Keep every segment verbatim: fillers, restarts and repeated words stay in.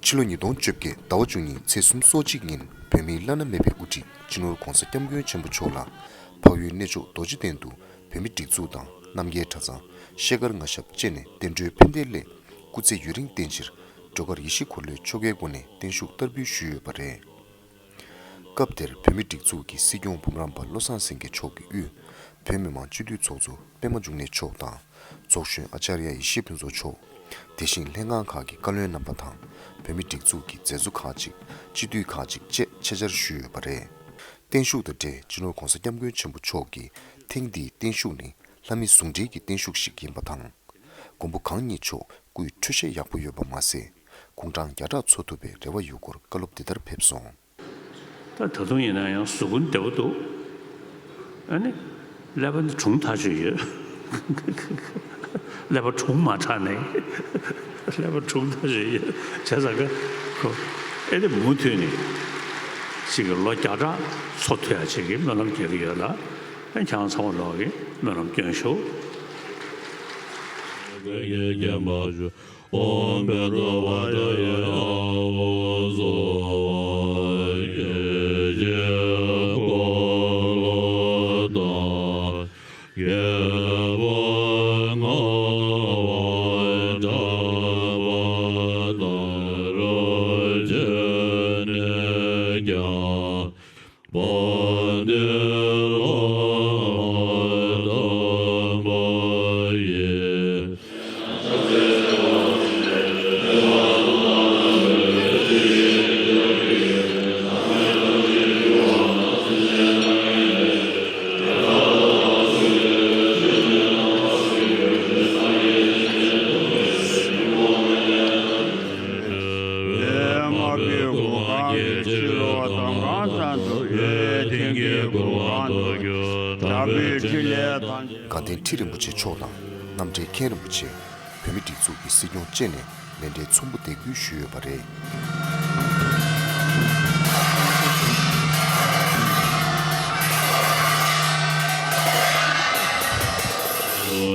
ཕྱི་ལོ་ཉིས་སྟོང་བཅོ་བརྒྱད་ཟླ་བ་བཅུ་གཉིས་ཚེས་སུམ་ཅུ་སོ་གཅིག་ཉིན་བོད་མིའི་བླ་ན་མེད་པའི་དབུ་ཁྲིད་སྤྱི་ནོར་༧གོང་ས་༧སྐྱབས་མགོན་ཆེན་པོ་མཆོག་ལ་འཕགས་ཡུལ་གནས་མཆོག་རྡོ་རྗེ་གདན་དུ་བོད་མིའི་སྒྲིག་འཛུགས་དང་རྣམ་རྒྱལ་གྲྭ་ཚང་། ཤེལ་དཀར་མངའ་ཞབས་བཅས་ནས་བསྟན་འགྲོའི་ཕན་བདེའི་སླད་སྐུ་ཚེ་ཡུན་རིང་བརྟན་ཕྱིར་སྒྲོལ་དཀར་ཡེ་ཤེས་འཁོར་ལོའི་ཆོ་གའི་སྒོ་ནས་བརྟན་བཞུགས་བསྟར་འབུལ་ཞུས་ཡོད་པ་རེད། སྐབས་དེར་བོད་མིའི་སྒྲིག་འཛུགས་ཀྱི་སྲིད་སྐྱོང་འབུམ་རམས་པ་བློ་བཟང་སེང་གེ་མཆོག་གི་དབུས་བོད་མི་མང་སྤྱི་འཐུས་ཚོགས་གཙོ་པད་མ་འབྱུང་གནས་མཆོག་དང་། ཚོགས་གཞོན་ཨ་ཅཱརྱ་ཡེ་ཤེས་ཕུན་ཚོགས་མཆོག་དེ་བཞིན་ལྷན་ཁང་ཁག་གི་བཀའ་བློན་རྣམ་པ་དང་། བོད་མིའི་སྒྲིག་འཛུགས་ཀྱི་མཛད་གཙོ་ཁག་ཅིག་སྤྱི་འཐུས་ཁག་ཅིག་བཅས་ཆེད་བཅར་ཞུས་ཡོད་པ་རེད། བརྟན་བཞུགས་དང་འབྲེལ་སྤྱི་ནོར་༧གོང་ས་༧སྐྱབས་མགོན་ཆེན་པོ་མཆོག་གིས་ཐེངས་འདིའི་བརྟན་བཞུགས་ནི་ལྷ་མི་ཟུང་འབྲེལ་གྱི་བརྟན་བཞུགས་ཤིག་ཡིན་པ་དང་། མགོན་པོ་གང་ཉིད་མཆོག་སྐུའི་འཕྲོད་བཞེས་ཡག་པོ་ཡོད་པ་མ་ཟད། དགུང་གྲངས་བརྒྱ་ཕྲག་འཚོ་ཐུབ་པའི་རེ་བ་ཡོད་སྐོར་བཀའ་སློབ་འདི་ལྟར་ཕེབས་སོང་། ད་ད་དུང་ཡིན་ན་ཡང་གཟུགས་པོ་བདེ་པོ་འདུག་ཨ་ནི་ཀླད་པ་ནི་གྲུང་ཐག་ཆོད་ཡོད། ཀླད་པ་གྲུང་མ་དྲགས་ནས་ཀླད་པ་གྲུང་ཐག་ཆོད་ཡོད་བྱས་ཙང་ཀ་ཁོ་ཨེ་དེ་མུ་མཐུད་ནས་ཅིག་གི་ལོ་བརྒྱ་ཕྲག་འཚོ་ཐུབ་ཡ་ཅིག་གི་སྨོན་ལམ་རྒྱག་གི་ཡོད་ལ། ཨ་ཁྱེད་རང་ཚང་མ་ལོག་གི་སྨོན་ལམ་སྐྱོན་ཤོག་ཨོཾ་བཻ་ཌཱ་ཝ་ཌཱ་ཡ་ཨ་ཧོ་སྭཱ་ཧཱ། ཡེ་ཤེས་འཁོར་ལོ་དང་། རྒྱལ་པོ་ལྔ་པ་གྲགས་པ་དང་རོལ་ཆེན་ནས་ཀྱང་། བ་དན་ལ་དམ་པ་ཡིས། དགའ་ལྡན་ཁྲི་རིན་པོ་ཆེ་མཆོག་དང་རྣམ་གྲྭའི་མཁན་རིན་པོ་ཆེ། བོད་མིའི་སྒྲིག་འཛུགས་ཀྱི་སྲིད་སྐྱོང་བཅས་ནས་མཎྜལ་ཚོམ་བུ་འདེགས་འབུལ་ཞུས་ཡོད་པ་རེད།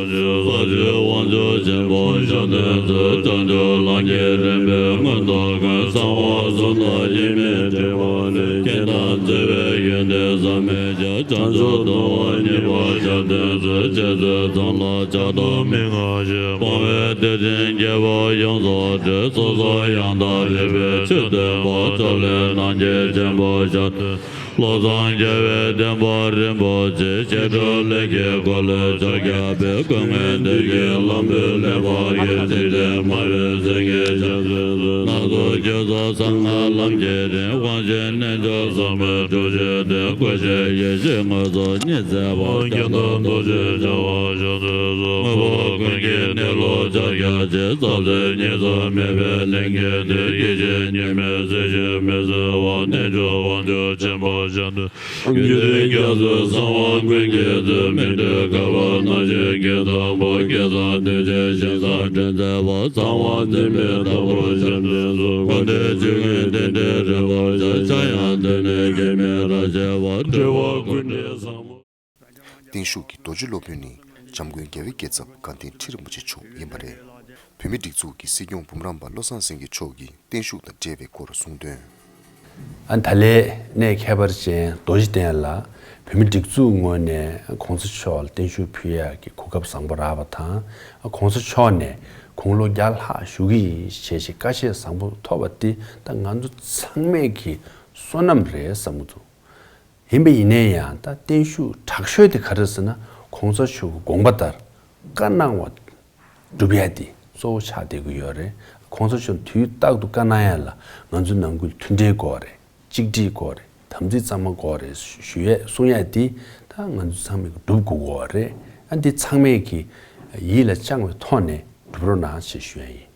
དབང་ཕྱུག་ཆེན་པོ་ཞབས་བརྟན་མཛོད། བྱང་ཆུབ་ལམ་གྱི་རིམ་པའི་མངོན་རྟོགས་ཀུན། གསང་བ་གསུམ་དང་དབྱེར་མེད་འབྲེལ་བ་ལས། རྐྱེན་དང་འཛིན་པའི་ཡོན་ཏན་ཟད་མི་བྱ། བྱང་ཆུབ་སྡོམ་པ་གཉིས་པ་ཞབས་བརྟན་མཛོད། རྗེ་བཙུན་ཚང་ལ་ཕྱག་དང་མི་མངའ་ཞིང་། སྤངས་པའི་གཏེར་ཆེན་རྒྱས་པ་ཡོངས་སུ་འདྲེན། སོ་སོ་ཡང་དག་རིག་པའི་ཆོས་སྟོན་པ། ཕྱོགས་ལས་རྣམ་མཁྱེན་ཆེན་པོ་ཞབས་བརྟན། བློ་བཟང་རྒྱལ་བའི་བསྟན་པ་རིན་པོ་ཆེ། བཤད་སྒྲུབ་ལས་ཀྱི་འཁོར་ལོས་ཕྱག་རྒྱ་བས། ཀུན་མཁྱེན་བདུད་ཀྱི་ལམ་བུའི་ལས་འཕགས་ཀྱི། ཚིག་དྲི་མ་བའི་སེང་གེ་ཞབས་བརྟན་མཛོད། སྣ་ཚོགས་རྒྱུ་ཚོགས་གསང་སྔགས་ལམ་གྱི་རིམ། དབང་ཆེན་རྣལ་འབྱོར་ཟབ་མོའི་སྒྲུབ་བྱེད་ལྡན། ཀུན་ཤེས་ཡེ་ཤེས་མངོན་རྫོགས་ཉི་ཚེ་བ། རྒྱན་དང་རྡོ་རྗེ་འཆང་བ་ཞབས་བརྟན་མཛོད། དངོས་པོ་ཀུན་གྱི་གནས་ལུགས་ཕྱག་རྒྱ་ཆེ། ཟབ་གསལ་གཉིས་སུ་མེད་པའི་ལྷན་སྐྱེས་དེ། སྐྱེ་འཆི་གཉིས་མེད་སྲིད་ཞིའི་མི་བཟོད་པ། རྣལ་འབྱོར་དབང་ཕྱུག་ཆེན་པོ་ཞབས་བརྟན་མཛོད། རྒྱུད་སྡེ་རྒྱ་མཚོའི་གསང་བ་ཀུན་གྱི་མཛོད། སྨིན་གྲོལ་དགའ་བ་རྣམ་བཞི་གི་དང་པོ། སྐལ་བཟང་དོན་ཆེན་ཞིང་གསུམ་འདྲེན་མཛད་པ། གསང་བ་འཛིན་པའི་བདག་པོ་ཞབས་བརྟན་མཛོད། ཀུན་བདེ་ཆོས་ཀུན་རྟེན་འབྲེལ་རིན་པོ་ཆེ། ཕྱྭ་གཡང་སྟེང་ནས་སྐྱེ་མེད་རབ་རྒྱས་པ། སྤྲུལ་པ་ཀུན་འདུས་བཟང་པོ། བརྟན་བཞུགས་ཀྱི་རྡོ་རྗེ་སློབ་དཔོན་ནི་འཇམ་མགོན་རྒྱལ་བའི་རྒྱལ་ཚབ་དགའ་ལྡན་ཁྲི་རིན་པོ་ཆེ་མཆོག་ཡིན་པ་རེད། བོད་མིའི་སྒྲིག་འཛུགས་ཀྱི་སྲིད་སྐྱོང་འབུམ་རམས་པ་བློ་བཟང་སེང་གེ་མཆོག་གིས་བརྟན་བཞུགས་དང་འབྲེལ་བའི་སྐོར་གསུངས་དོན། ཨ་ད་ལས་གནས་ཁྱད་པར་ཅན་རྡོ་རྗེ་གདན་ལ་བོད་མིའི་སྒྲིག་འཛུགས་ངོས་ནས་གོང་ས་མཆོག་ལ་བརྟན་བཞུགས་ཕུལ་ཡག་གི་གོ་སྐབས་བཟང་པོ་རག་པ་དང་། ཨ་གོང་ས་མཆོག་ནས་དགུང་ལོ་བརྒྱ་ལྷག་བཞུགས་ཀྱི་ཡིན་ཞེས་བཀའ་བཤད་བཟང་པོ་ཐོབ་པ་དེ་ད་ང་ཚོ་ཚང་མས་ཀྱི་བསོད་ནམས་རེད་བསམ་གྱི་འདུག་ཡིན་པ་ཡིན་ནའི་ཡང་ད་བརྟན་བཞུགས་དྲག་ཤོས་དེ་ག་རེ་ཟེར་ན། གོང་ས་མཆོག་གི་དགོངས་པ་ལྟར་བཀའ་གནང་བ་སྒྲུབ་ཡ་དེ་གཙོ་བོ་ཆགས་བསྡད་ཀྱི་ཡོད་རེད། གོང་ས་མཆོག་དུས་རྟག་ཏུ་བཀའ་གནང་ཡ་ལ་ང་ཚོ་ནང་ཁུལ་མཐུན་སྒྲིལ་དགོས་རེད། གཅིག་སྒྲིལ་དགོས་རེད། དམ་ཚིག་གཙང་མ་དགོས་རེད་ཞུ་ཡས་གསུང་ཡ་དེ་ད་ང་ཚོ་ཚང་མས་སྒྲུབ་དགོས་ཀྱི་ཡོད་རེད། ཨ་འདི་ཚང་མས་ཀྱི་ཡིད་ལ་བཅངས་པའི་ཐོག་ནས་སྒྲུབ་རོགས་གནང་ཞེས་ཞུ་ཡ་ཡིན།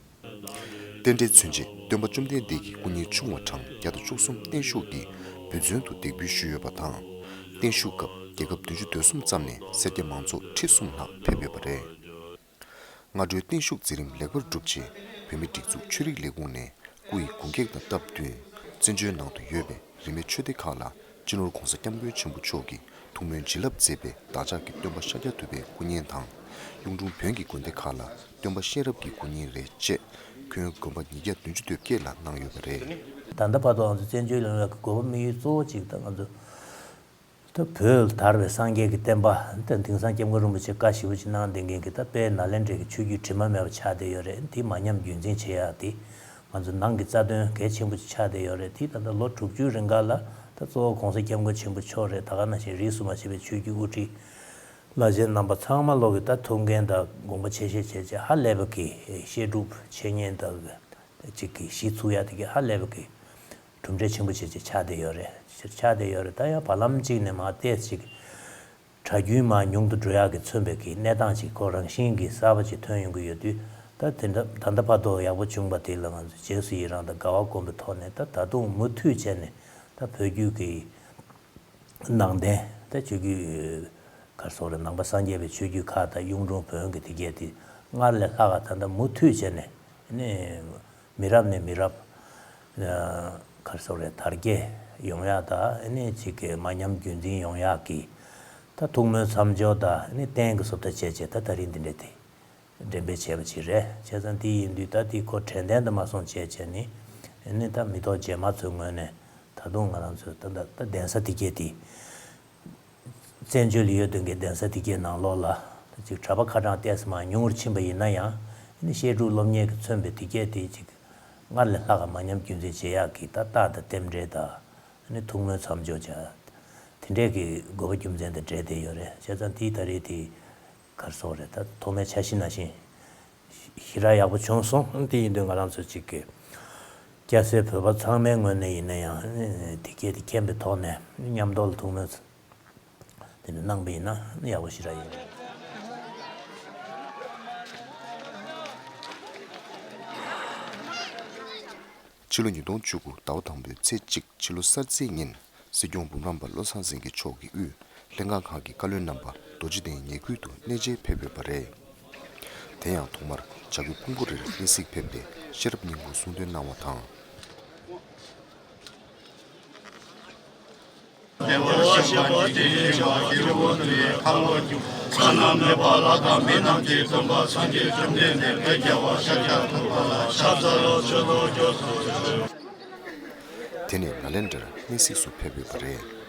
རྟེན་འབྲེལ་མཚོན་བྱེད་སྟོན་པ་བཅོམ་ལྡན་འདས་ཀྱི་སྐུ་བརྙན་ཆུང་བ་གྲངས་བརྒྱ་དང་བཅུ་གསུམ་བརྟན་བཞུགས་ཀྱི་འབུལ་མཚོན་དུ་འདེགས་འབུལ་ཞུས་ཡོད་པ་དང་། བརྟན་བཞུགས་སྐབས་རྒྱལ་ཁབ་བདུན་ཅུ་དོན་གསུམ་ཙམ་ནས་སེར་སྐྱ་མང་ཚོགས་ཁྲི་གསུམ་ལྷག་ཕེབས་ཡོད་པ་རེད། སྔ་དྲོའི་བརྟན་བཞུགས་མཛད་རིམ་ལེགས་པར་གྲུབ་རྗེས། བོད་མིའི་སྒྲིག་འཛུགས་ཆོས་རིག་ལས་ཁུངས་ནས་སྐུ་ཡི་དགུང་ཀེག་དང་སྟབས་བསྟུན། བཙན་བྱོལ་ནང་དུ་ཡོད་པའི་རིས་མེད་ཆོས་སྡེ་ཁག་ལ་སྤྱི་ནོར་༧གོང་ས་༧སྐྱབས་མགོན་ཆེན་པོ་མཆོག་གིས་ཐུགས་སྨོན་བྱིན་རླབས་མཛད་པའི་བདག་ཅག་གི་སྟོན་པ་ཤཱཀྱ་ཐུབ་པའི་སྐུ་བརྙན་དང་། གཡུང་དྲུང་བོན་གྱི་དགོན་སྡེ་ཁག་ལ་སྟོན་པ་གཤེན་རབ་ཀྱི་སྐུ་བརྙན་རེ་བཅས། ཁྱོན་དགོན་པ་ཉིས་བརྒྱ་བདུན་ཅུ་དོན་བརྒྱད་ལ་གནང་ཡོད་པ་རེད། ད་ལྟ་བར་དུ་ང་ཚོ་བཙན་བྱོལ་ལ་ཡོད་པའི་དགོན་པ་དམིགས་ཡུལ་གཙོ་བོ་གཅིག་ད་ང་ཚོ་ད་བོད་དར་བའི་སངས་རྒྱས་ཀྱི་བསྟན་པ་ད་དེང་སང་སྐྱབས་མགོན་རིན་པོ་ཆེ་བཀའ་ཞེ་པོ་ཅིག་གནང་བསྡད་མཁན་གྱི་ད་དཔལ་ནཱ་ལེནྡྲའི་གི་ཆོས་བརྒྱུད་དྲི་མ་མེད་པ་ཆགས་བསྡད་ཡོད་རེད། དེ་མ་ཉམས་རྒྱུན་འཛིན་བྱེད་ཡག་དེ་ང་ཚོ་ནང་གི་རྩ་དོན་གལ་ཆེན་པོ་ཅིག་ཆགས་བསྡད་ཡོད་རེད། དེ་ད་ལྟ་ལོ་དྲུག་ཅུའི་རིང་ག་ལ་ད་གཙོ་བོ་༸གོང་ས་༸སྐྱབས་མགོན་ཆེན་པོ་མཆོག་རེད། ད་ག་ནང་བཞིན་རིས་སུ་མ་ཆད་པའི་ཆོས་བརྒྱུད་དབུ་ཁྲིད་བླ་ཆེན་རྣམ་པ་ཚང་མ་ལོག་གི་ད་ཐུགས་འགན་དང་དགོངས་པ་ཆེ་བཞེས་བྱས་བྱས་ཧ་ལས་པ་གི་བཤད་སྒྲུབ་འཆད་ཉན་དང་གཅིག་གི་གཞི་ཚུགས་ཡ་དེ་གི་ཧ་ལས་པ་གི་གྲུབ་འབྲས་ཆེན་པོ་བྱས་བྱས་ཆགས་བསྡད་ཡོད་རེད། ཆགས་བསྡད་ཡོད་རེད། ད་ཡང་བར་ལམ་གཅིག་ནས་མར་ཏོག་ཙམ་ཅིག་གྲྭ་རྒྱུན་མར་ཉུང་དུ་འགྲོ་ཡག་གི་མཚོན་པའི་གི་གནས་སྟངས་ཅིག་ཁོ་རང་བཞིན་གྱིས་གསར་པ་ཅིག་ཐོན་ཡོང་གི་ཡོད་དུས། ད་དེ་འདྲ་ད་ལྟ་བར་དུ་ཡག་པོ་བྱུང་པ་དེ་ལ་ང་ཚོས་རྗེས་སུ་ཡི་རང་དང་དགའ་བ་སྒོམ་པའི་ཐོག་ནས་ད་ད་དུང་མུ་མཐུད་བྱས་ནས་ད་བོད་བརྒྱུད་ཀྱི་ནང་བསྟན་ད་ཆོས་བརྒྱུད་ག་རེ་ཟེར་དགོས་རེད། ནང་པ་སངས་རྒྱས་པའི་ཆོས་བརྒྱུད་ཁག་དང་གཡུང་དྲུང་བོན་གྱི་དེ་གས་དེ་སྔར་ལས་ལྷག་ག་ད་ལྟ་མུ་མཐུད་བྱས་ནས་ནས་མི་རབས་ནས་མི་རབས་ག་རེ་ཟེར་དགོས་རེད། དར་རྒྱས་ཡོང་ཡག་དང་ནས་ཅིག་གི་མ་ཉམས་རྒྱུན་འཛིན་ཡོང་ཡག་གི་ད་ཐུགས་སྨོན་མཚམས་སྦྱོར་དང་ནས་རྟེན་གྱི་བཟོ་ལྟ་བྱས་བྱས་ད་ད་རིང་འདི་འདྲ་དེ། འགྲེམས་སྤེལ་བྱས་པ་ཅིག་རེད། བྱས་ཙང་དེ་ཡིན་དུས་ད་དེ་ཁོ་དྲན་རྟེན་དུ་མ་སོང་བྱས་བྱས་ནི་ཨ་ནི་ད་མི་ཐོག་རྗེས་མ་ཚོའི་ངོས་ནས་ད་དུང་ང་རང་ཚོའི་ད་ད་ད་གདན་ས་དེ་གས་དེ་བཙན་བྱོལ་ཡོད་དོན་གྱི་གདན་ས་དེ་གས་ནང་ལོགས་ལ་ད་ཅིག་གྲྭ་པ་ཁ་གྲངས་ཏོག་ཙམ་མར་ཉུང་རུ་ཕྱིན་པ་ཡིན་ན་ཡང་ཨ་ནི་བཤད་སྒྲུབ་སློབ་གཉེར་གྱི་མཚོན་པའི་དེ་གས་དེ་ཅིག་སྔར་ལས་ལྷག་ག་མ་ཉམས་རྒྱུན་འཛིན་བྱེད་ཡག་གི་ད་རྟགས་དང་རྟེན་འབྲེལ་དང་ཨ་ནི་ཐུགས་སྨོན་མཚམས་སྦྱོར་བྱ་དེ་འདྲས་ཀྱི་དགོས་པ་རྒྱུ་མཚན་དང་འབྲེལ་བསྡད་ཡོད་རེད། བྱས་ཙང་དེའི་ད་རེས་དེ། ག་རེ་ཟེར་དགོས་རེད། ད་ཐོག་མའི་འཆར་གཞི་ནང་བཞིན་ཞེ་དྲག་ཡག་པོ་བྱུང་སོང་། དེ་ཡིན་དུས་ང་རང་ཚོ་གཅིག་གི་སྐྱ་སེར་བོད་པ་ཚང་མའི་ངོས་ནས་ཡིན་ན་ཡང་དེ་གས་དེ་མཁྱེན་པའི་ཐོག་ནས་མཉམ་དུ་ལ་ཐུགས་སྨོན་དེ་འདྲ་གནང་པ་ཡིན་ན་ཡག་པོ་ཞེ་དྲག་ཡོད་རེད། ཕྱི་ལོ་ཉིས་སྟོང་བཅུ་དགུ་ཟླ་བ་དང་པོའི་ཚེས་གཅིག་ཕྱི་ལོ་གསར་ཚེས་ཉིན། སྲིད་སྐྱོང་འབུམ་རམས་པ་བློ་བཟང་སེང་གེ་མཆོག་གིས་དབུས་ལྷན་ཁང་ཁག་གི་བཀའ་བློན་རྣམ་པ་རྡོ་རྗེ་གདན་ཉེ་ཁུལ་དུ་གནས་མཇལ་ཕེབས་ཡོད་པ་རེད། དེ་ཡང་ཐོག་མར་བྱ་རྒོད་ཕུང་པོ་རིར་གནས་གཟིགས་ཕེབས་ཏེ་ཤེས་རབ་སྙིང་པོ་གསུང་འདོན་གནང་བ་དང་། དེ་ནས་ནཱ་ལེནྡྲར་གནས་གཟིགས་སུ་ཕེབས་ཡོད་པ་རེད།